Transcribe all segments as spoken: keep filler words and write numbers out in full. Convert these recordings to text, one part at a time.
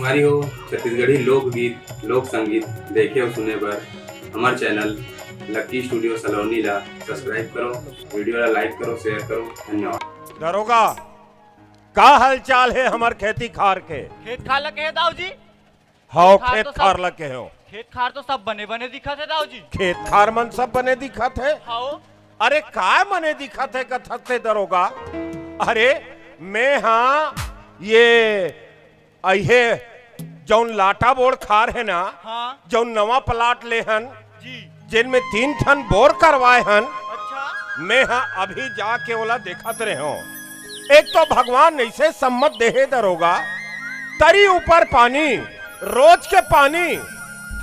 संगवारी हो, छत्तीसगढ़ी लोकगीत, लोक संगीत देखे अउ सुने बर हमर चैनल लक्की स्टूडियो सलोनी ला सब्सक्राइब करो, वीडियो ला लाइक करो, शेयर करो। धन्यवाद। दरोगा, का हालचाल हे हमर खेती खार के? खेत खार लगे हे दाऊ जी। हव, खेत खार खेत तो सब खार लगे हो। खेत खार तो सब बने बने दिखत हे दाऊ जी। खेत खार मन सब बने दिखत हे? हव। अरे, काय बने दिखत हे कथस ते दरोगा? अरे, मैं हा ये अइहे जौन लाटा बोर खार हे ना, हाँ। जौन नवा प्लाट ले हन, जी। जेन में तीन ठन बोर करवाए हन, अच्छा। मैं हा अभी जाके ओला देखत रेहेंव। एक तो भगवान अइसे सम्मत देहे दरोगा, तरी ऊपर पानी, रोज के पानी,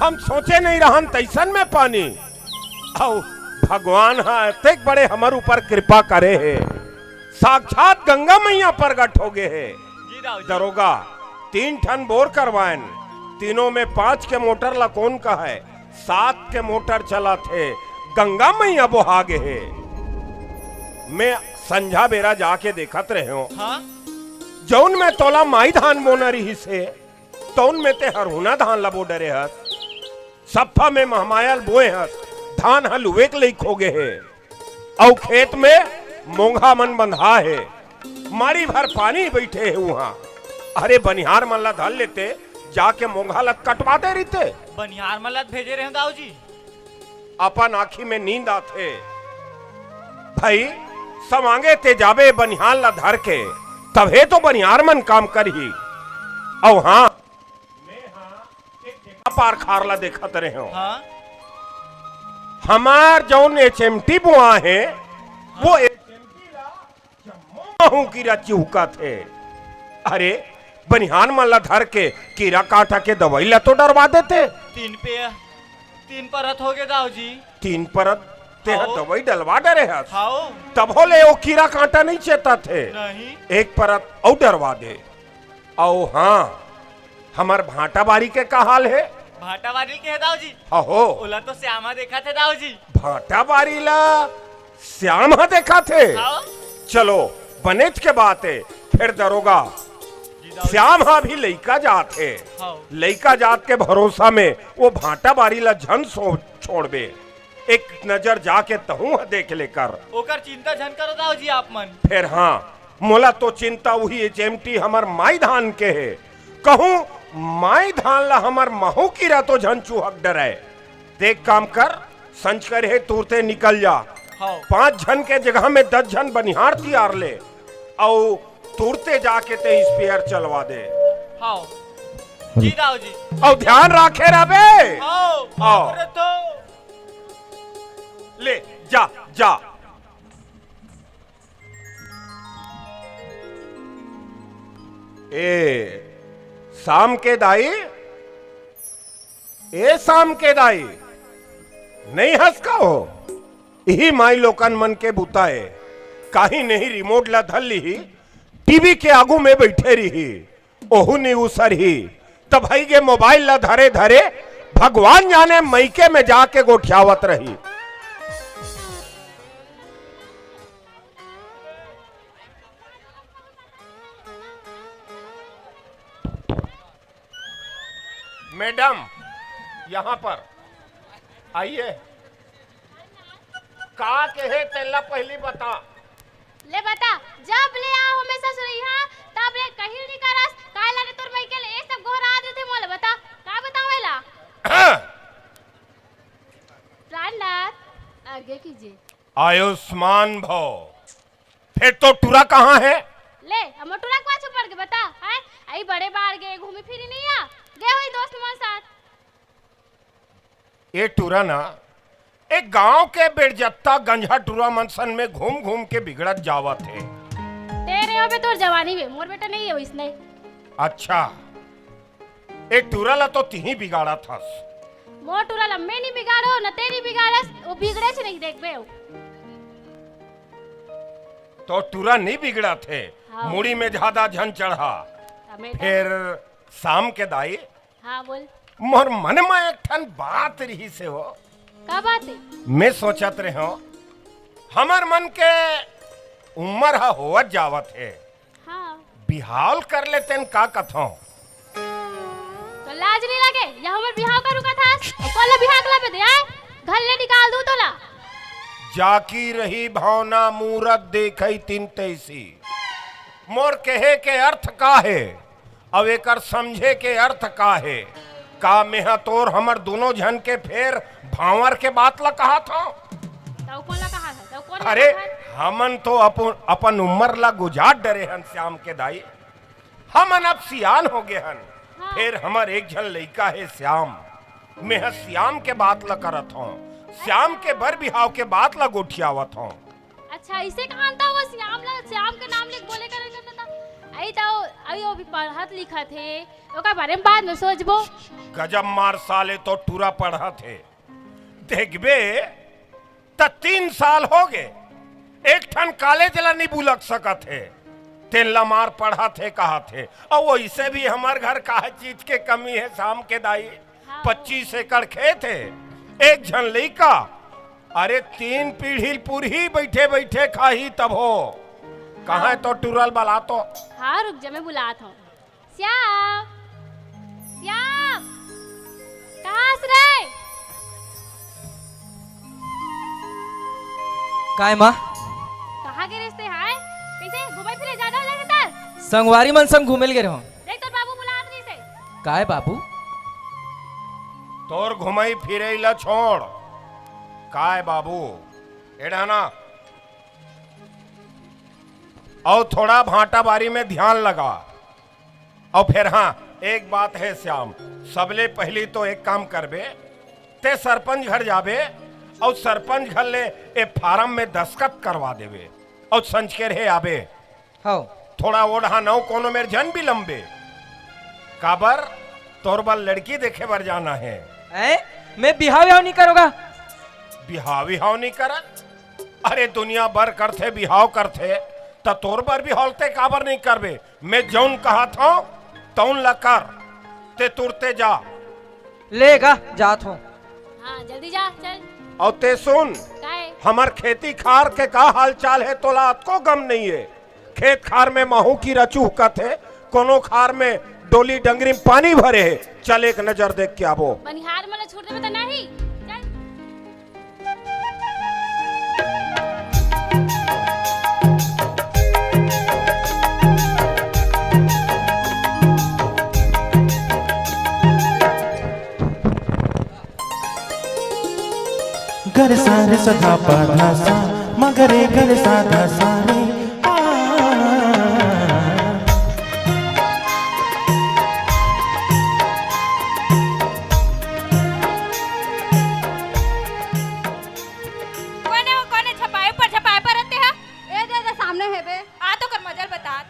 हम सोचे नइ रहन तइसन में पानी। अउ भगवान हा अतेक बड़े हमर ऊपर कृपा करे हे, साक्षात गंगा मैया प्रगट हो गे हे। जी दाऊ जी। दरोगा, तीन ठन बोर करवाएन, तीनों में पांच के मोटर ला कोन कहय, सात के मोटर चलत हे, गंगा मैया बोहा गे हे। मैं संझा बेरा जाके देखत रेहेंव, हाँ? जौन में तोला माई धान बोना रिहिस हे, तौन में ते हरहुना धान ला बो डरे हस। सफ्फा में महमायल बोए हस, धान ह लुवे के लइक हो गे हे। अउ खेत में मोंघा मन बंधा हे, माड़ी भर पानी बइठे हे उहाँ। अरे, बनिहार मन ला धर लेते, जाके मोंघा ला कटवा दे रहिते। बनिहार मन ला भेजे रेहेंव दाऊ जी। अपन आँखी में नींद आथे। भई, सवांगे ते जाबे बनिहार ला धर के, तभे तो बनिहार मन काम करही। अउ हाँ, मैं हा एक जगह पार खार ला देखत रेहेंव। हाँ। हमार जौन एच एम टी बोआ हे, वो एच एम टी ला जम्मो महू कीरा चिहुकत हे। अरे, बनिहार मन ला धर के कीरा कांटा के दवई ला तो डरवा देते। तीन पे, तीन परत हो गे दाऊ जी। तीन परत ते ह हाओ। दवई डलवा डरे हस। हाओ। तभो ले ओ कीरा कांटा नइ चेतत हे। नहीं। एक परत अउ डरवा दे। अउ हाँ, हमर भांटा बारी के का हाल हे? भांटा बारी के हे दाऊ जी? अहो। ओला तो श्यामा देखत हे दाऊ जी। भांटा बारी ला श्याम ह देखत हे? हाँ। चलो, बनेच के बात हे। फेर दरोगा, जी दाऊ जी। श्याम ह अभी लइका जात हे। हाँ। लइका जात के भरोसा में वो भांटा बारी ला झन सो-, छोड़बे। एक नजर जाके तहूँ ह देख ले कर। ओकर चिंता झन करो दाऊ जी आप मन। फेर हाँ, मोला तो चिंता उही एच एम टी हमर माई धान के हे। कहूँ माई धान ला हमर महू कीरा तो झन चुहक डरय। देख काम कर, संझ करे हे तुरते निकल जा। हाँ। पाँच झन के जगह में दस झन बनिहार तियार ले, अउ तुरते जाके ते स्पेयर चलवा दे। हाँ। जी दाऊ जी। अउ ध्यान राखे रहबे। हाँ। हाँ। अरे तो। ले, जा, जा। ए, शाम के दाई, ए, शाम के दाई, नइ हंस का हो? इही माई लोकन मन के बुता ए। काहीं नहीं रिमोट ला धर लिही, टी वी के आगू में बइठे रिही। ओहू नी उसरही, त भई गे मोबाइल ला धरे धरे भगवान जाने मइके में जाके गोठियावत रही। मैडम, यहाँ पर आइए। का कहे तेला पहिली बता। ले बता, जब ले आए हों मैं ससुरइहा, तब ले कहीं नहीं करस, काय लाने तोर मइके ले, ये सब गोहरा देथे मोला, बता, का बताऊं एला? प्राणनाथ, आगे कीजिए। आयुष्मान भव। फेर तोर टूरा कहाँ हे? ले, हमर टूरा के पाछू पड़ के बता, हैं? अई बड़े बाहर गे, घूमी फिरी नहीं आ, गे होही दोस्त मन साथ। ए टूरा ना, ए गांव के बेड़जत्ता गंजहा टूरा मन सन में घूम घूम के बिगड़त जावत हे। तेरे हो बे तोर जवानी में, मोर बेटा नहीं हे वइसने। अच्छा, ए टूरा ला तो तिही बिगाड़त हस। मोर टूरा ला मैं नहीं बिगाड़ों, न तें नहीं बिगाड़स, वो बिगड़ेच नहीं देखबे। तो टूरा नहीं बिगड़त हे, हाँ। मुड़ी में ज्यादा झन चढ़ा। हमें तो फेर शाम के दाई, हाँ, बोल। मोर मन म एक ठन बात रिहिस हे वो। का बात हे? मैं सोचत रेहेंव, हमर मन के उम्मर ह होवत जावत हे। हाँ। बिहाव कर लेतेन का कथंव? लाज नहीं लगे? या हमर बिहाव का रुका था? कोन ला बिहाव के लाबे दे, आय? घर ले निकाल दूं तोला। जाकी रही भावना, मूरत देखई तिन तैसी। मोर कहे के अर्थ का हे? अउ एकर समझे के अर्थ का हे? का मेंह तोर हमर दूनों झन के फेर भांवर के बात ला कहाथंव? तउ कोन ला कहा था? तउ कोन ला अरे, कहा था? हमन तो अपन, अपन उम्र ला गुजार डरे हन श्याम के दाई। हमन अब सियान हो गे हन। हाँ। फेर हमर एक झन लइका हे श्याम। मेंह श्याम के बात ला करत हंव। श्याम के बर बिहाव के बात ला गोठियावत हंव। अच्छा, इसे कहान था वो श्याम ला, श्याम के नाम लेके बोले करे करता था। आई तो, आई वो भी पढ़त लिखत हे, ओकर बारे में बाद में सोचबो। गजब मार साले, तो टूरा पढ़त हे। देखबे, त तीन साल हो गे, एक ठन कॉलेज ला नहीं बुलक सकत हे, तेन ला मार पढ़त हे, कहत हे। अउ वइसे भी हमर घर काहे चीज के कमी हे, श्याम के दाई? हाँ। पच्चीस एकड़ खेत हे, एक झन लइका, अरे, तीन पीढ़ी पूरही बइठे बइठे खाही तभो। कहाँ हे तो टूरा ल बला तो? हाँ, रुक जा, मैं बुलात हंव। श्याम, श्याम, कहाँ हस रे? काय माँ? कहाँ गे रेहेस ते हाय? कइसे घूमे फिरे जादा हो जाथे तर? संगवारी मन संग घूमे ल गे रहंव। देख तोर बाबू बुलात रहिस हे। काय बाबू? तोर घुमई फिरई ला छोड़। काय बाबू? एड़ा ना। अउ थोड़ा भांटा बारी में ध्यान लगा। अउ फेर हाँ, एक बात हे श्याम, सबले पहिली तो एक काम करबे, ते सरपंच घर जाबे, अउ सरपंच घर ले ए फारम में दस्खत करवा देबे, अउ संझ के रहे आबे। हव। थोड़ा ओढ़ा नव कोनो मेर झन बिलमबे। काबर? तोर बर लड़की देखे बर जाना हे। हैं? मैं बिहाव विहाव नहीं करोगा। बिहाव विहाव नहीं करत? अरे, दुनिया बर करथे, बिहाव करथे, त तोर बर बिहाव ते काबर नहीं करबे? मैं जउन कहत हंव, तउन ला कर। ते तुरते जा। ले गा, जात हंव। हाँ, जल्दी जा, चल। अउ ते सुन, काय? हमर खेती खार के का हाल चाल हे, तोला अतको गम नहीं हे। खेत खार में महू कीरा चुहकत हे, कोनो खार में डोली डंगरी में पानी भरे हे। चल, एक नजर देख के आबो। बनिहार मन ला छूट देबे त नहीं। चल। गर सा रे सा धा पा धा सा, मगरे गर सा धा सा रे, आ। कोने हो, कोने झपाए पर झपाए पर रहते हा? ए दे दे, सामने हे बे। आ तो कर मजल बतात।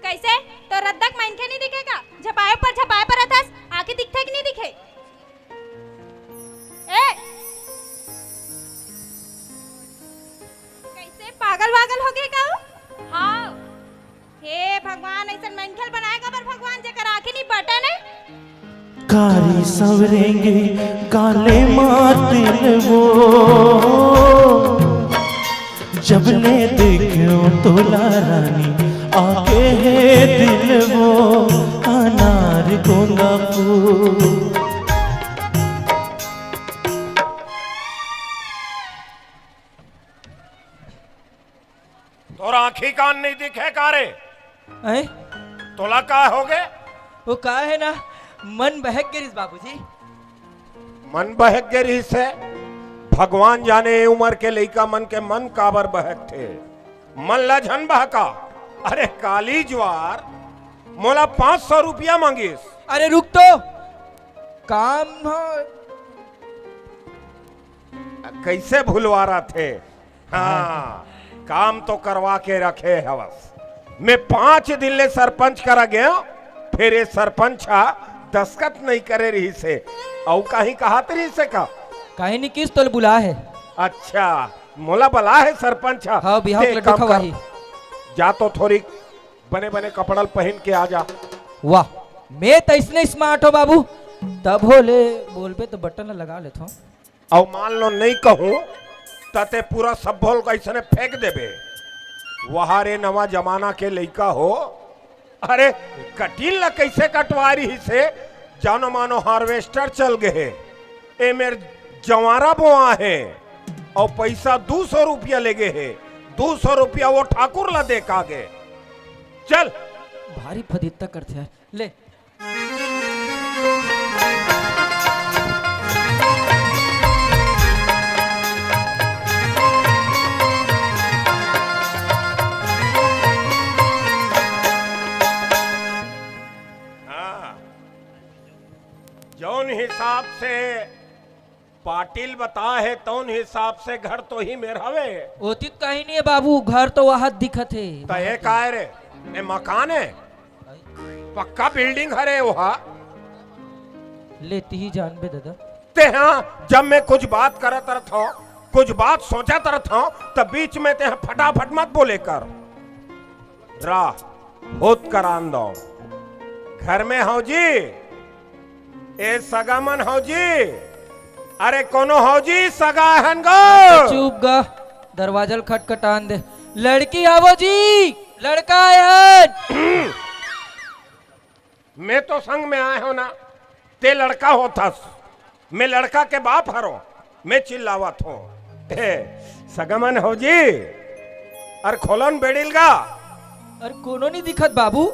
कइसे? तो रद्दक मनखे नहीं दिखे का? झपाए पर झपाए पर रहथस, आँखी दिखथे कि नहीं दिखे? ए! कइसे पागल वागल हो गे का? हाँ। हे भगवान, अइसन मनखे ल बनाए काबर भगवान, जेकर आँखी नहीं बटे नहीं? कारी सवरेंगे गाले मार दिल वो, जब ने देखो तोला रानी, आके है दिल वो, अनार गोंदा फूल। तोर आँखी कान नहीं दिखे का रे? हैं? तोला का हो गे? वो का हे ना, मन बहक गे रिहिस बाबूजी। मन बहक गे रिहिस हे? भगवान जाने ए उमर के लइका मन के मन काबर बहकथे। मन ला झन बहका। अरे काली ज्वार, मोला पाँच सौ रुपया मांगिस। अरे रुक तो, काम ह। कइसे भुलवा रथे? हाँ, काम तो करवा के रखे हवस। मैं पाँच दिन ले सरपंच करा गया, फेर ए सरपंच हा दस्खत नहीं करे रहिस हे। अउ कहीं कहात रहिस हे का? कहीं नहीं किस तोल बुला हे। अच्छा, मोला बला हे सरपंच हा। हाँ, बिहाव ते के लड्डू काम कर। खवाही। जा तो थोरी बने बने कपड़ा ल पहिन के आ जा। वाह, मैं तो इसने स्मार्ट हो बाबू। तब हो ले, बोलबे तो बटन लगा लेथो। अउ मान लो नहीं कहूँ, त ते पूरा सब्बो ल अइसने फेंक देबे। वहा रे नवा जमाना के लइका हो, अरे, कटील ला कइसे कटवा रिहिस हे? जानो मानो हार्वेस्टर चल गे हे। ए मेर जवारा बोआ हे अउ पइसा दू सौ रुपया लेगे हे। दू सौ रुपया वो ठाकुर ला दे का गे। चल। भारी फदित्ता करथे यार। ले। हाँ। जौन हिसाब से पाटिल बताए हे, तौन हिसाब से घर तो ही मेर हवे। ओतित कहीं नहीं हे बाबू, घर तो वहां दिखत हे। त ए काय रे? ए मकान हे? पक्का बिल्डिंग हरे ओहा। ले तिही जानबे ददा। तेहा, जब मैं कुछ बात करत रहत हूँ, कुछ बात सोचत रहत हूँ, तब बीच में तेहा फटाफट मत बोले कर। रा, होत करान दो। घर में हव जी? ए सगा मन हव जी? अरे कोनो हव जी सगा हन गो? चुप गा, दरवाजा ल खटखटान दे। लड़की आवो जी, लड़का आए हन। मैं तो संग में आए हूं ना, ते लड़का होथस। मैं लड़का के बाप हरो, मैं चिल्लावत हूँ। हे, सगा मन हो जी, अरे खोलन बेड़िल गा। अरे कोनो नहीं दिखत बाबू।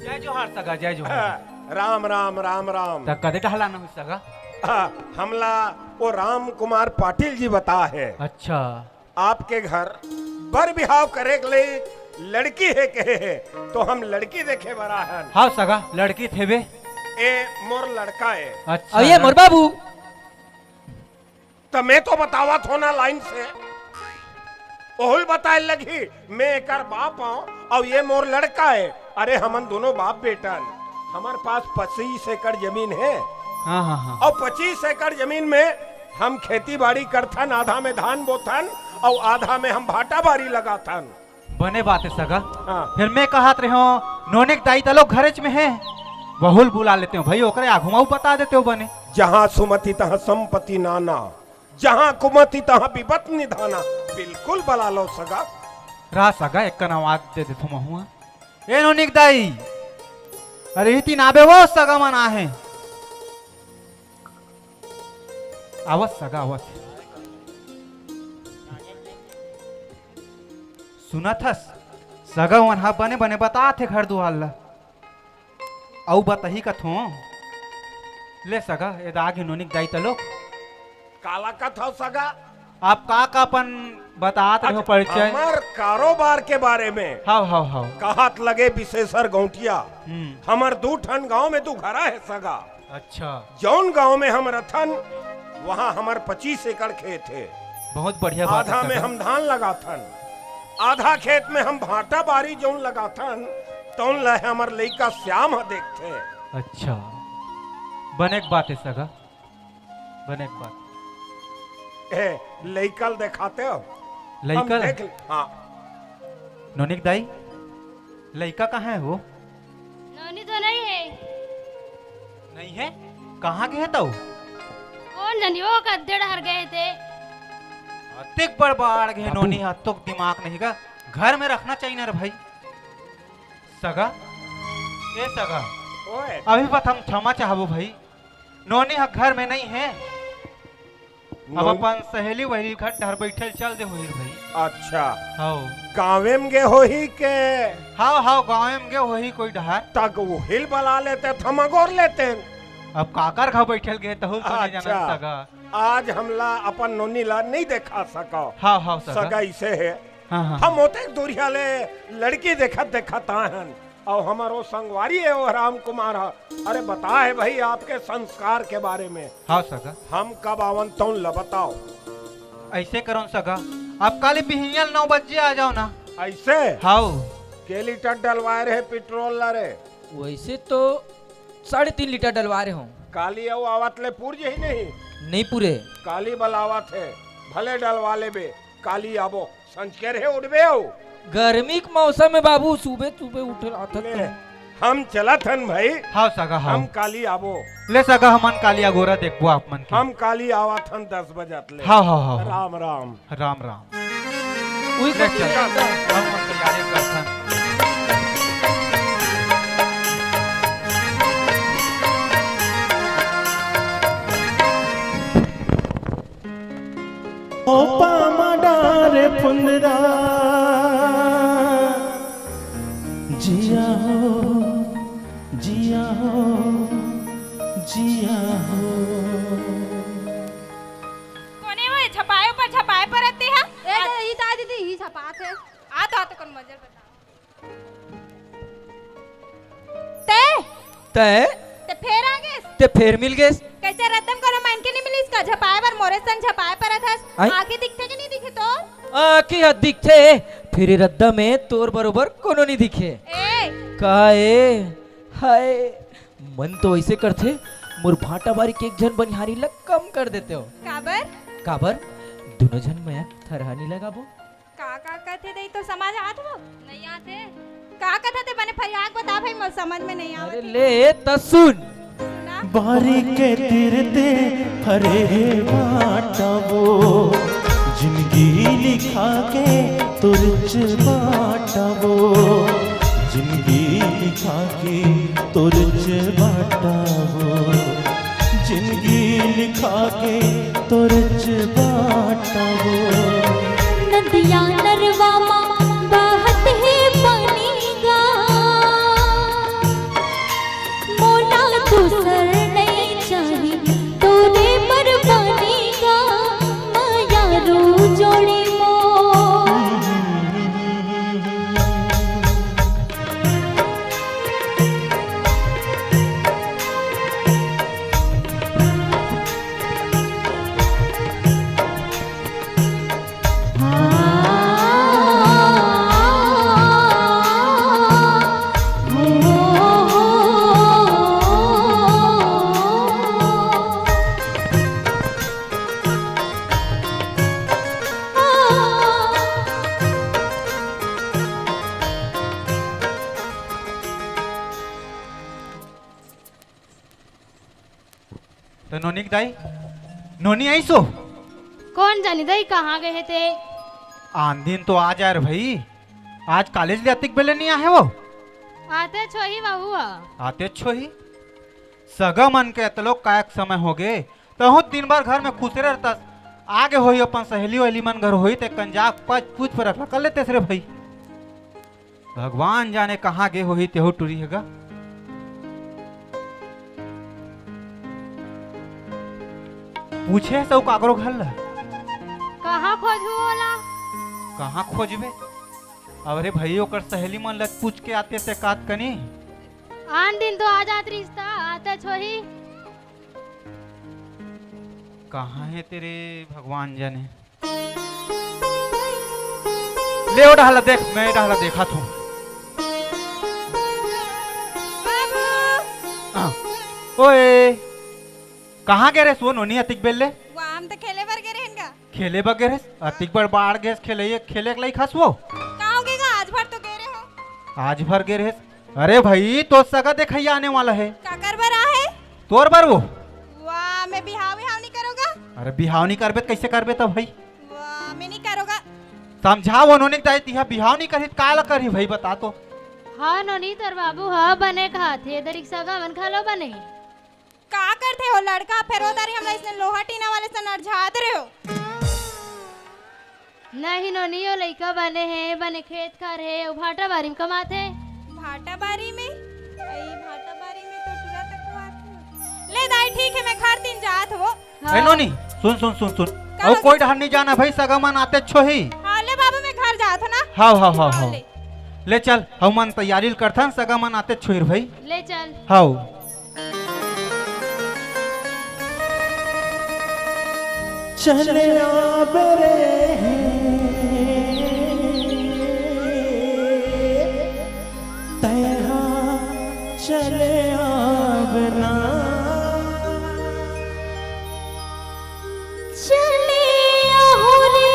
जय जोहार सगा, जय जोहार। हाँ, राम राम, राम राम। त कदे टहलाना हो सगा? हाँ, हमला वो राम कुमार पाटिल जी बता हे। अच्छा। आपके घर बर बिहाव करे के लिए लड़की हे कहे हे, तो हम लड़की देखे बर आहन। हाँ सगा, लड़की थेबे। ए मोर लड़का हे। अच्छा अउ ये ना। मोर बाबू। त मैं तो बतावत हो ना लाइन से, ओहुल बताए लगी, मैं एकर बाप हूँ, अउ ये मोर लड़का हे। अरे हमन दोनों बाप बेटा हन, हमर पास पच्चीस एकड़ जमीन हे। हाँ, हाँ, हाँ। अउ पच्चीस एकड़ जमीन में हम खेती बाड़ी करथन, आधा में धान बोथन अउ आधा में हम भाटा बारी लगाथन। बने बात हे सगा। हाँ। फिर मैं कहत रहे हूँ, नोनिक दाई तलोक घरेच में हे, वहुल बुला लेते हो भाई, ओकरे आगू में बता देते हो बने। जहाँ सुमति तहाँ संपत्ति नाना, जहाँ कुमति तहाँ विपत निधाना। बिल्कुल बला लो सगा। रा सगा, एक कन आवाज दे देथो महुआ। ए नोनिक दाई, अरे इतिन आबे वो सगा मन आहे। आवत सगा, आवत। सुनत हस, सगा मन हा बने बने बतात हे घर दुआर ला। अउ बताही कथों। ले सगा, एदा आगे नोनिक दाई तलोक। काला कथव सगा? आप का का अपन बतात रहो अच्छा, परिचय? हमर कारोबार के बारे में। हाव, हाव, हाव। कहत लगे विशेषर गौंटिया। हम्म। हमर दू ठन गांव में दू घरा हे सगा। अच्छा। जौन गांव में हम रथन, वहां हमर पच्चीस एकड़ खेत हे। बहुत बढ़िया बात हे आधा में सगा। हम धान लगाथन, आधा खेत में हम भाटा बारी जौन लगाथन, तौन ल हमर लइका श्याम ह देखथे। अच्छा, बने के बात हे सगा, बने के बात। ए, लइका ल देखाते हो? लइका हम ल? देख ले, हाँ। नोनिक दाई, लइका कहाँ हे वो? नोनी तो नहीं हे। नहीं हे? कहाँ गे हे तऊ? कोन जनी वो कद्दे डहर गे हे ते। अतेक बड़ बाढ़ गे हे बाबू। नोनी हा, अतोक दिमाग नहीं गा। घर में रखना चाहिए ना रे भाई। सगा? ए सगा। ओए। अभी बात हम क्षमा चाहबो भाई। नोनी हा घर में नहीं हे। अब नोन- अपन सहेली वहेली घर डहर बइठे ल चल दे होही रे भाई। अच्छा। हव। गाँवे म गे होही के? हव, हव, गाँवे म गे होही कोई डहर। तक उहिल बला लेते, थमगोर लेते। अब काकर घर बइठे ल गे, तहुल तो नहीं अच्छा। जानन सगा। आज हमला अपन नोनी ला नहीं देखा सका। हव, हव, सगा। सगा इसे हे। हाँ, हाँ, हम हाँ। ओतेक दूरिहा ले लड़की देखत देखत आए हन। अउ हमर ओ संगवारी हे, ओ राम कुमार ह। अरे, बता हे भाई, आपके संस्कार के बारे में। हाँ, सगा। हम कब आवन, तौन ल बताओ। ऐसे करो न, सगा, आप काली बिहिनिया ल नौ बजे आ जाओ ना। ऐसे? हाउ। के लीटर डलवाए रहे पेट्रोल ला रे? वैसे तो साढ़े तीन लीटर डलवाए रहे हूँ। काली अउ आवत ले पूर जही नहीं? नहीं पूरे। काली बलावत हे, भले डलवा लेबे, काली आबो। संझ के रहे उठबे हो। गर्मी के मौसम में बाबू सुबह सुबह उठ रहा था ले, तू। हम चलत हन भाई। हाँ सगा, हाँ। हम काली आबो। ले सगा, हमन काली अगोरा देखबो आप मन के। हम काली आवत हन दस बजत ले। हाँ, हाँ, हाँ, हाँ। राम राम। राम राम। उही ले करके चल, हम तैयारी करथन। ओ पामा डारे फुंदरा, जिया हो, जिया हो, जिया हो। कोने वो झपाए ऊपर झपाए परत हे? ए, आ- दे, ही ता दीदी, ही झपात हे। आ तो, आ तो कौन मजल बता। ते? ते? ते फेर आ गेस? ते फेर मिल गेस? कइसे रद्दम कोनो मनखे नइ मिलिस का? झपाए बर मोरे सन झपाए परत हस। आई? आँखी दिखथे कि नइ दिखे तोर? आँखी ह दिखथे, फेर ए रद्दा में तोर बरोबर कोनो नइ दिखे। ए! का ए? हाय, मन तो अइसे करथे, मोर भांटा बारी के एक झन बनिहारी ल कम कर देतेव। काबर? काबर? दूनों झन मया थरहा नइ लगाबो। का, का कथे दई, तो समझ आत वो? नइ आत हे। का कथा ते बने फरियाक बता भाई, मोर समझ में नइ आवत अरे हे। ले, त सुन। सुना। बारी के तीर ते फरे बाटवो, जिनगी लिखा के तुरच बाटवो, जिनगी लिखा के तुरच बाटवो, जिनगी लिखा के तुरच बाटवो। नदिया नरवा मा बहत हे पानी गा, मोला दूसर नइ चाही, तोरे बर पानी गा, मया रू जोड़ी मोर। त नोनी के दाई, नोनी आइस वो? कोन जानी दाई, कहाँ गे हे ते? आन दिन तो आ जाए रे भई, आज कॉलेज ले अतिक बेले नइ आहे वो? आतेच होही वहू ह। आतेच होही। सगा मन के अतलोक कायक समय होगे, तहूँ दिन भर घर में खुसरे रहतस। आगे होही अपन सहेली वहेली मन घर होही, ते कन जा पच-, पूछ परख ल कर लेतेस रे भई। भगवान जाने कहाँ गे होही तेहू टुरी ह गा। पूछे हस अउ काकरो घर ल? कहाँ खोजहूँ ओला? कहाँ खोजबे? अरे भई, ओकर सहेली मन ल पूछ के आतेस एकात कनी। आन दिन तो आ जात रिहिस त, आतेच होही। कहाँ हे ते रे भगवान जाने। ले ओ डहला देख, मैं डहला देखत हूँ। बाबू! हाँ। ओए, कहाँ गे रेहेस वो नोनी अतिक बेल ले? वो हम तो खेले बर गे रहेन गा। खेले बर गे रेहेस? अतिक बड़ बाढ़ गेस खेले, खेले के लइक हस वो? का हो गे गा, आज भर तो गे रहे हो। आज भर गे रेहेस? अरे भई, तो सगा देखइया आने वाला हे। काकर बर आहे? तोर बर वो। वाह, मैं बिहाव, बिहाव नइ करों गा। अरे बिहाव नइ करबे त कइसे करबे त भई? वाह, मैं नइ करों गा। समझा वो नोनी के दाई, तिहा बिहाव नइ करही त काला करही भई, बता तो। हाँ नोनी, तोर बाबू ह बने कहाथे, दरिक सगा मन घलो बने। का करथे ओ लड़का, फेर ओ दारी हमला अइसने लोहा टीना वाले सन अरझात रहे हो। नहीं नोनी, ओ लइका बने हे, बने खेत खार हे, अउ भाटा बारी में कमाथे। भाटा बारी में? अई, भाटा बारी में तो टुरा तक कमाथे। ले दाई, ठीक हे, मैं घर दिन जात हो। हाँ। ए नोनी, सुन, सुन, सुन, सुन। का अउ हो कोई गया? डहर नइ जाना भई, सगा मन आतेच होही। हाँ, ले बाबू, मैं घर जात हो ना। हाँ, हाँ, हाँ, हाँ, हाँ। ले। ले चल, हमन तैयारी ल करथन, सगा मन आतेच होही रे भई। ले चल। हाव। चले आबे रे, तैहा चले आबना। चले आहो रे,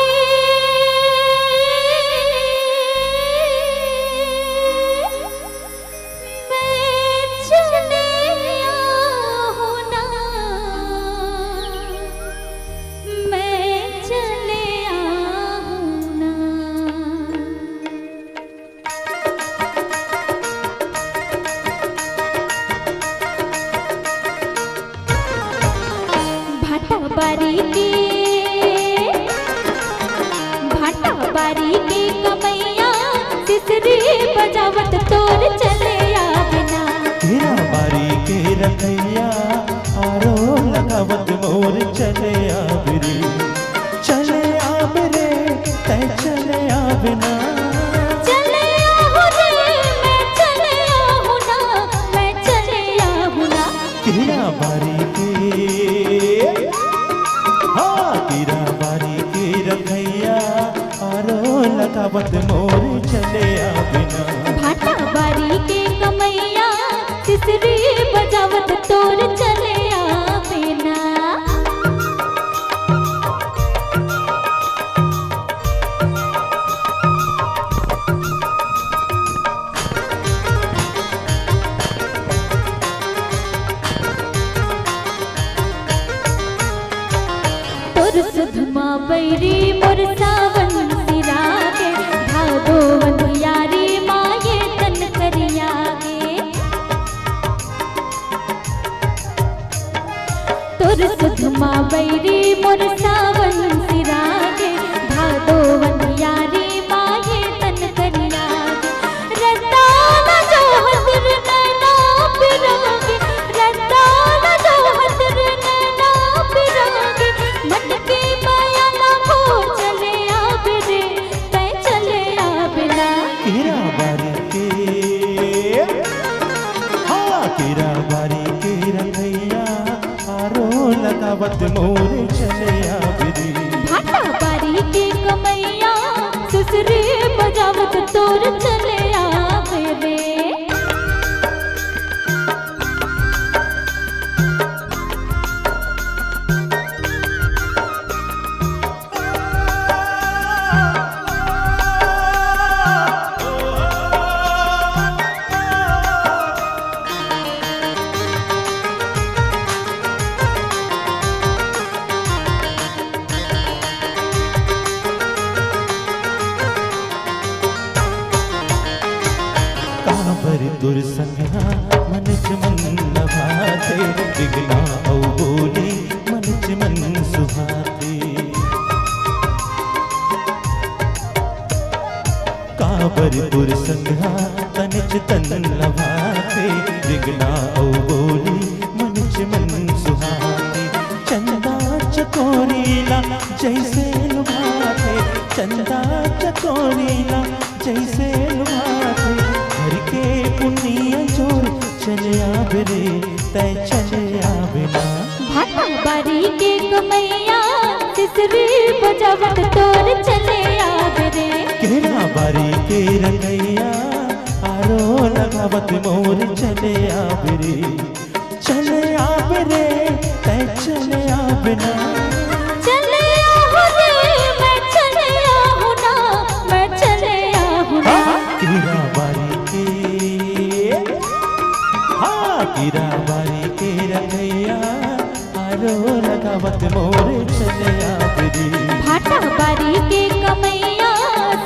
मैं चले आहूँ ना, मैं चले आहूँ। बद मोर चले आब रे, चले आब रे, तै चले आब ना। चले आहू रे, मैं चले आहू ना, मैं चले आहू ना। केरा बारी के, हाँ, केरा बारी के रखैया, आरो लगावत मोर चले आब ना। भाटा बारी के कमैया, सिसरी बजावत तोर चले आब ना। तोर सुधमा बैरी मोर सावन सिरा गे, भादो अंधियारी मा ये तन करिया गे। तोर सुधमा बैरी मोर सावन सिरा गे, भादो अंधियारी मा ये तन करिया गे। रद्दा ला जोहत रे नैना पिरा गे, रद्दा ला जोहत रे नैना पिरा गे। मन के माया ला मोर चले आब रे, तै चले आब ना। केरा बारी के, हाँ, केरा बारी के रखैया, आरो लगावत मोर चले आब रे। भाटा बारी के कमैया, सिसरी बजावत तोर चले आब रे। काबर तोर संगहा मनच मन न भाते, बिगना अउ बोली मनच मन सुहाते। काबर तोर संगहा तनच तन न भाते, बिगना अउ बोली मनच मन सुहाते। चंदा चकोरी ला जैसे लुभाथे, चंदा चकोरी ला जैसे लुभाथे। घर के पुनिया जोर चले आब रे, तै चले आब ना। भाटा बारी के कमैया, सिसरी बजावत तोर चले आब रे। केरा बारी के रखैया, आरो लगावत मोर चले आब रे। चले आब रे, तै चले आब ना। चले आहू रे, मैं चले आहू ना, मैं चले आहू ना। हाँ, केरा बारी के, हाँ, केरा बारी के रखैया, आरो लगावत मोर चले आब रे। भाटा बारी के कमैया,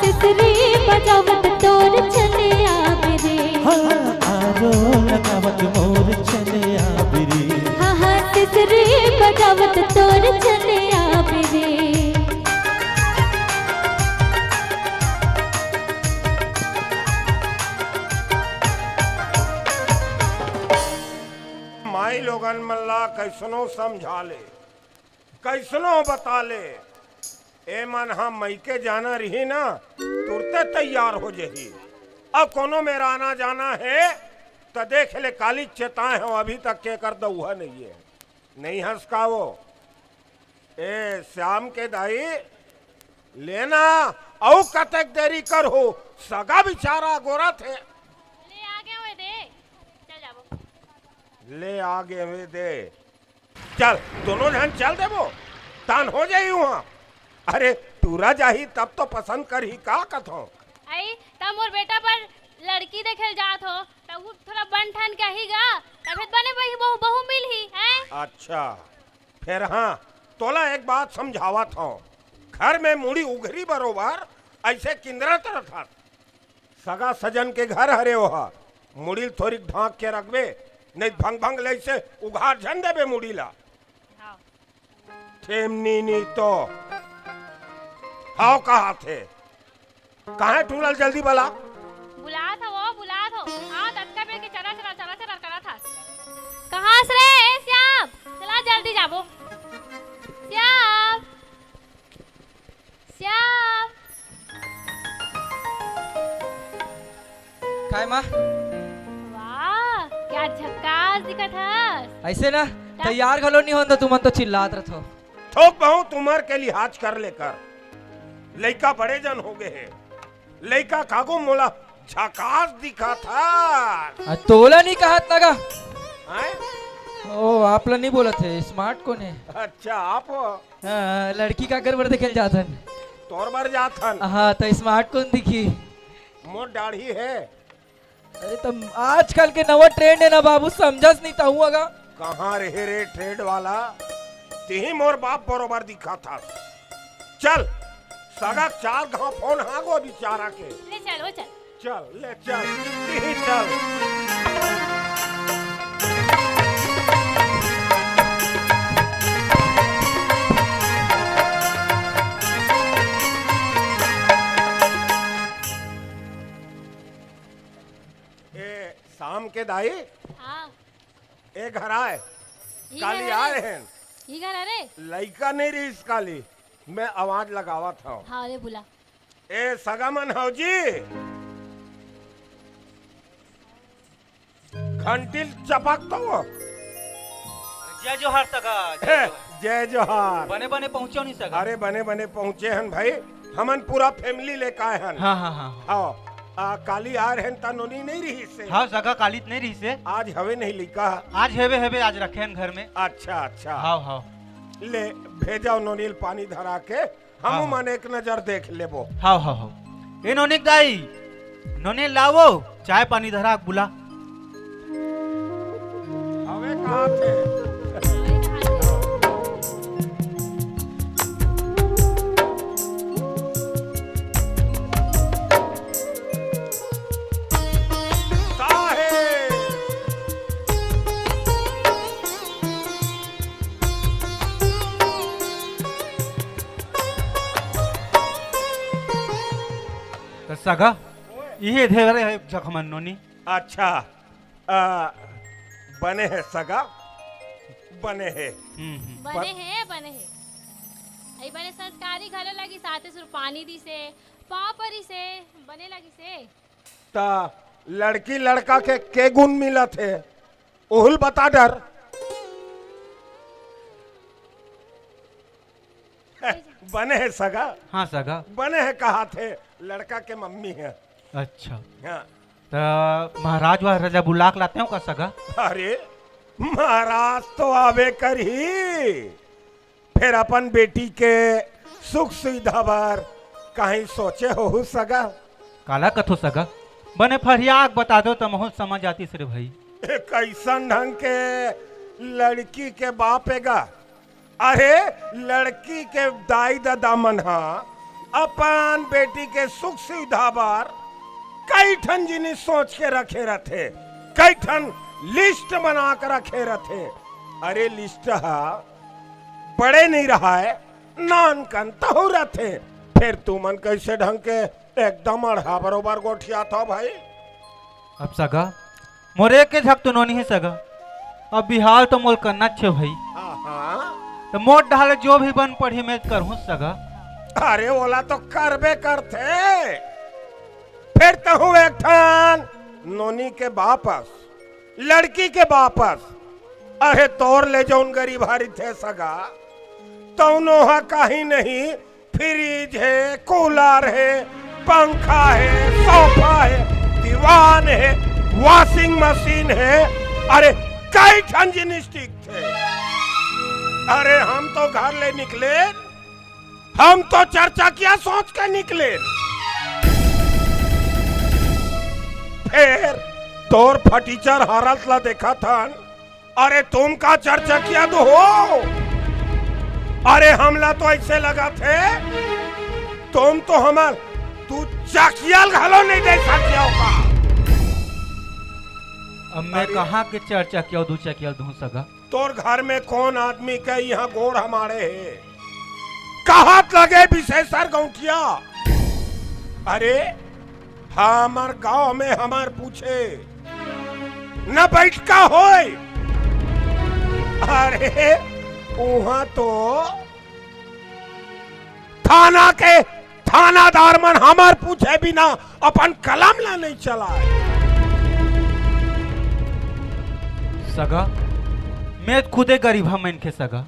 सिसरी बजावत तोर चले आब रे। हाँ, आरो लगावत मोर चले आब रे। हाँ, हाँ, सिसरी बजावत तोर चले आब रे। माई लोगन मन ला कैसनो समझा ले, कैसनो बता ले, ए मन ह मइके जाना रही ना, तुरते तैयार हो जही। अब कोनो मेरा आना जाना हे, त देख ले, काली चेताए हंव, अभी तक केकर दउहा नइये। नइ हंस का वो? ए श्याम के दाई, लेना, अउ कतेक देरी करहू, सगा बिचारा अगोरत हे। ले आ गे हंव दे, चल जाबो। ले आ गे हंव दे, चल, दोनों झन चल देबो, तान हो जाही उहाँ। अरे, टूरा जाही तब तो पसंद करही, का कथों? अई, त मोर बेटा बर लड़की देखे ल जात हों, त वो थोड़ा बन ठन के आही गा, तभे त बने बही बहू, बहू मिलही, हैं? अच्छा, फेर हाँ, तोला एक बात समझावत हों, घर में मुड़ी उघरी बरोबर अइसे किंदरत रथस। सगा सजन के घर हरे ओहा, मुड़ी ल थोरिक ढांक के रखबे, नइ त भंग भंग ले अइसे उघार झन देबे मुड़ी ला। हाँ। ठेमनी नी तो। हव कहाथे। कहाँ हे टूरा ल जल्दी बला। बुलात हंव, बुलात हंव। हाँ, ततका बेर के चरा चरा, चरा चरा करत हस। कहाँ हस रे, ए श्याम? चला जल्दी। जल्दी जाबो। श्याम, श्याम। काय माँ? वाह, क्या झक्कास दिखत हस। ऐसे ना, का? तैयार घलो नहीं होन त तुमन तो चिल्लात रथो। थोक बहुत उम्र के लिहाज कर लेकर लइका बड़े जन हो गए हैं। लइका कागो मोला झकास दिखत हस। आ, तोला नहीं कहत ना गा। हैं? ओ, आप ला नहीं बोलत हे, smart कोन हे? अच्छा, आप हो? हाँ, लड़की काकर बर देखे ल जात हन। तोर बर जात हन। हाँ, त smart कोन दिखी? मोर दाढ़ी हे। अरे, त आजकल के नवा trend हे ना बाबू, समझस नहीं तहूँ अगा। कहाँ रहे रे trend वाला? तिही मोर बाप बरोबर दिखत हस। चल, सगा चार घाव फोन हागो बिचारा के। ले चल, वो चल। चल, ले चल, तिही चल। ए, शाम के दाई, हाँ। ए घर आए। ई काली घर आए हरे। हैं। ई घर हरे। लइका नहीं रहिस काली, मैं आवाज लगावत हूँ। हाँ, ले बुला। ए सगा मन हव जी, घंटी चपक तो। जय जोहार सगा, जय हे, जोहार। जय जोहार। बने बने पहुँचो नहीं सगा। अरे बने बने पहुँचे हन भाई, हमन पूरा family लेके आए हन। हाँ, हाँ, हाँ, हाँ। हाँ, आ, काली आए रहन त नोनी नहीं रहिसे। हाँ सगा, काली त नहीं रहिसे। आज हवे नहीं लइका। आज हेवे, हेवे, आज रखे हन घर में। अच्छा, अच्छा। हाँ, हाँ। ले भेजा नोनी ल पानी धरा के। हमू हाँ। मन एक नजर देख लेबो। हाव, हाव, हाव। ए नोनिक दाई, नोनी लावो, चाय पानी धरा के बुला। हवे कहा थे। साहेब। त सगा, इहे धेरे हे जखमन नोनी। अच्छा, आ, बने हे सगा, बने हे। हम्म, हम्म। बने हे, बने हे। अई बने संस्कारी घलो लगिस, साथे सुर पानी दिसे, पाँव परिसे, बने लगिसे। त लड़की लड़का के के गुण मिलत हे? ओहू ल बता डर। बने हे सगा। हाँ सगा। बने हे कहा थे, लड़का के मम्मी हे। अच्छा। हाँ। त महाराज वाहराज ला बुला के लाते हो का सगा? अरे, महाराज तो आवे करही, फेर अपन बेटी के सुख सुविधा बर कहीं सोचे होहू सगा? काला कथो सगा? बने फरिया के बता दो त महूँ समझ आतिस रे भाई। ए, कइसन ढंग के लड़की के बाप हे गा? अरे, लड़की के दाई ददा मन ह अपन बेटी के सुख सुविधा बर कई ठन जिनिस सोच के रखे रथे, कई ठन list बना के रखे रथे। अरे, list ह बड़े नहीं रहय, नानकन तहु रथे। फेर तुमन कइसे ढंग के एकदम अड़हा बरोबर गोठियात हव भाई। अब सगा, मोर एके झक तो नोनी हे सगा। अब बिहाव तो मोर करना छे भाई। हाँ, हाँ। त मोर डहर ले जो भी बन पड़ही मैं करहूँ सगा। अरे ओला तो करबे करथे। फेर तहूँ एक ठन नोनी के बाप अस, लड़की के बाप अस। अरे तोर ले जउन गरीब हरी थे सगा, तउनो ह कहीं नहीं, fridge हे, cooler हे, पंखा हे, sofa हे, दीवान हे, washing machine हे, अरे कई ठन जिनिस टिकथे। अरे हम तो घर ले निकले, हम तो चरचकिया सोच के निकले। फेर तोर फटीचर हालत ला देखत हन, अरे तुम का चरचकिया दो हो? अरे हमला तो अइसे लगथे, तुम तो हमर दू चकिया ल घलो नहीं दे सकिया हो का? अब मैं अरे। कहाँ के चरचकिया दू चकिया दूँ सगा? तोर घर में कोन आदमी के इहाँ गोड़ हमारे हे? कहत लगे बिसेसर गौंटिया। अरे, हमर गांव में हमर पूछे न बइठका होय। अरे, उहाँ तो थाना के थानादार मन हमर पूछे बिना अपन कलम ला नहीं चलाय। सगा, मैं खुदे गरीब हँव मनखे सगा।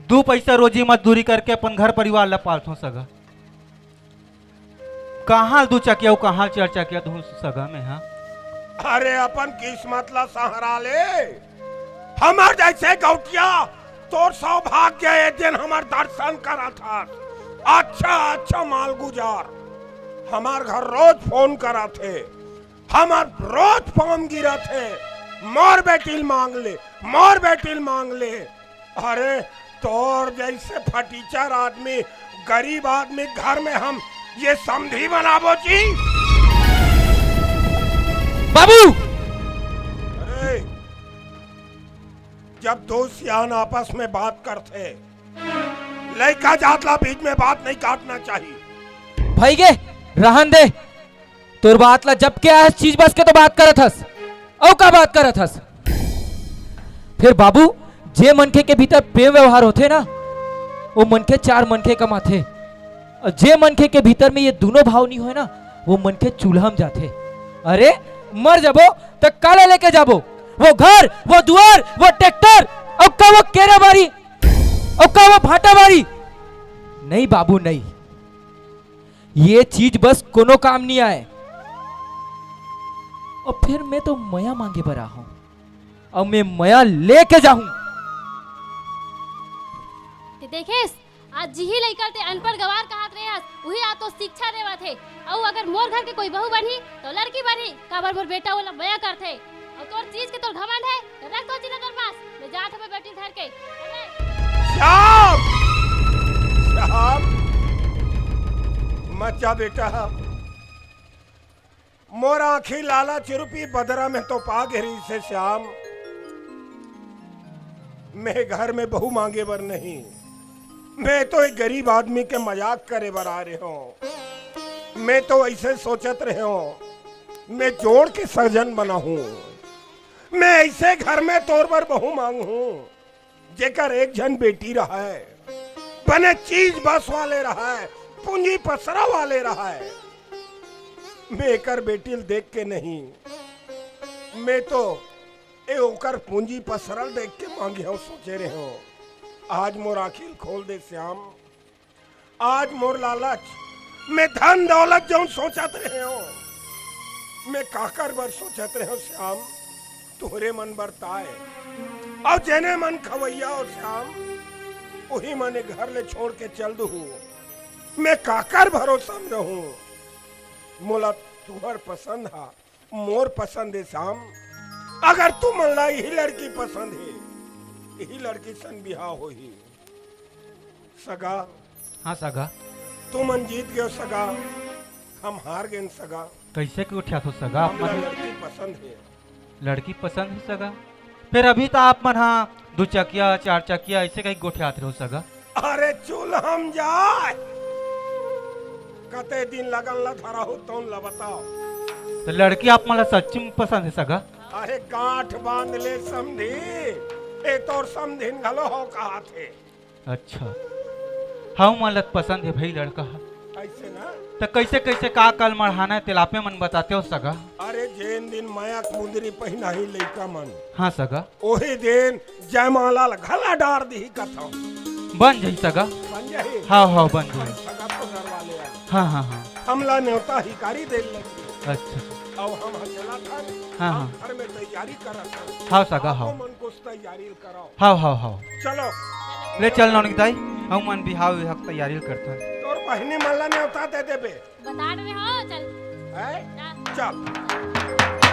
दू पइसा रोजी मजदूरी करके अपन घर परिवार ला पालथों सगा। कहाँ दू चकिया अउ कहाँ चार चकिया धूँ सगा में, हाँ? अरे अपन किस्मत ला सहरा ले। हमर जइसे गौटिया तोर सौभाग्य ए जेन हमर दर्शन करत हस। अच्छा, अच्छा मालगुजार। हमर घर रोज फोन करत हे। हमर रोज पाँव गिरत हे। मोर बेटी ल मांग ले, मोर बेटी ल मांग ले। अरे, तोर जइसे फटीचर आदमी, गरीब आदमी घर में हम ये समधी बनाबो जी? बाबू! अरे, जब दो सियान आपस में बात करथे, लइका जात ला बीच में बात नहीं काटना चाहिए। भई गे, रहन दे। तोर बात ला जब के आए हस, चीज बस के तो बात करत हस। अउ का बात करत हस? फेर बाबू, जे मनखे के भीतर प्रेम व्यवहार होथे ना, वो मनखे चार मनखे कमाथे। अउ जे मनखे के भीतर में ये दूनों भाव नइ होय ना, वो मनखे चूल्हा म जाथे। अरे, मर जाबो त काला लेके जाबो? वो घर, वो दुआर, वो ट्रैक्टर, अउ का वो केरा बारी, अउ का वो भांटा बारी? नहीं बाबू, नहीं। ये चीज बस कोनो काम नइ आय। अउ फेर मैं तो मया मांगे बर आहूं, अउ मैं मया लेके जाहूं। ते देखेस, आज जिही लइका ते अनपढ़ गवार कहत रहे हस, उही आज तो शिक्षा देवत हे। अउ अगर मोर घर के कोई बहू बनही, तो लड़की बनही, काबर मोर बेटा ओला मया करथे। अउ तोर चीज के तोर घमंड हे, तो रख तो चीज ला तोर पास, मैं जात हंव बेटी धर के। श्याम! श्याम! मत जा बेटा, मोर आँखी लालच रूपी बदरा में तो पा गे रिहिस हे श्याम। मैं घर में बहू मांगे बर नहीं, मैं तो एक गरीब आदमी के मजाक करे बर आय रहेंव। मैं तो अइसे सोचत रहेंव, मैं जोड़ के सजन बनाहूं, मैं अइसे घर में तोर बर बहू मांगहूं। जेकर एक झन बेटी रहय, बने चीज बस वाले रहय, पूंजी पसरा वाले रहय। मैं एकर बेटी ल देख के नहीं, मैं तो ए ओकर पूंजी पसरा ल देख के मांगे हंव, सोचे रहेंव। आज मोर आँखी ल खोल दे श्याम। आज मोर लालच, मैं धन दौलत जउन सोचत रहेंव, मैं काकर बर सोचत रहेंव श्याम, तोहरे मन बर ताय। अउ जेने मन खवइया हो श्याम, उही मन ए घर ले छोड़ के चल दुहू। मैं काकर भरोसा में रहूं? मोला तुंहर पसंद हा, मोर पसंद हे श्याम। अगर तुमन ला इही लड़की पसंद हे, इही लड़की सन बिहाव होही। सगा। हाँ सगा। तुमन जीत गेव सगा, हम हार गेन सगा। कइसे गोठियाथो सगा आप मन? लड़की पसंद हे। लड़की पसंद हे सगा? फेर अभी तो आप मन हा दू चकिया, चार चकिया अइसे कहिके गोठियात रहेव सगा। अरे चूल्हा म जाय, कते दिन लगन ला धराहू तउन ला बताव। त लड़की आप मन ला सच्ची म पसंद हे सगा? अरे गांठ बांध ले समधी, ए तोर समधिन घलो हव कहत हे। अच्छा, हमन ला त पसंद हे भई लड़का ह। अइसे ना? त कइसे कइसे का का ल मढ़ाना हे तेला आपे मन बतातेव सगा। अरे जेन दिन मया के मुंदरी पहिनाही लइका मन, हाँ सगा। ओही दिन जयमाला ला घला डार दिही कथंव। बन जाही सगा। बन जाही। हाँ, हाँ, बन जाही। सगा तो घर वाले आ। हाँ, हाँ, हाँ। हमला नेवता हिकारी दे लगी। अच्छा। अउ हम ह चलत हन। हाँ, हम हाँ। घर में तैयारी करत हन। हाँ सगा, हाँ। मन कुछ तैयारी कराव। हाँ, हाँ, हाँ। चलो। ले चल नौनिक दाई, हमन बिहाव विहाव के तैयारी करथन। तोर बहिनी मन ला नेवता दे देबे। बता डरे हो, चल। हैं? जा। चल।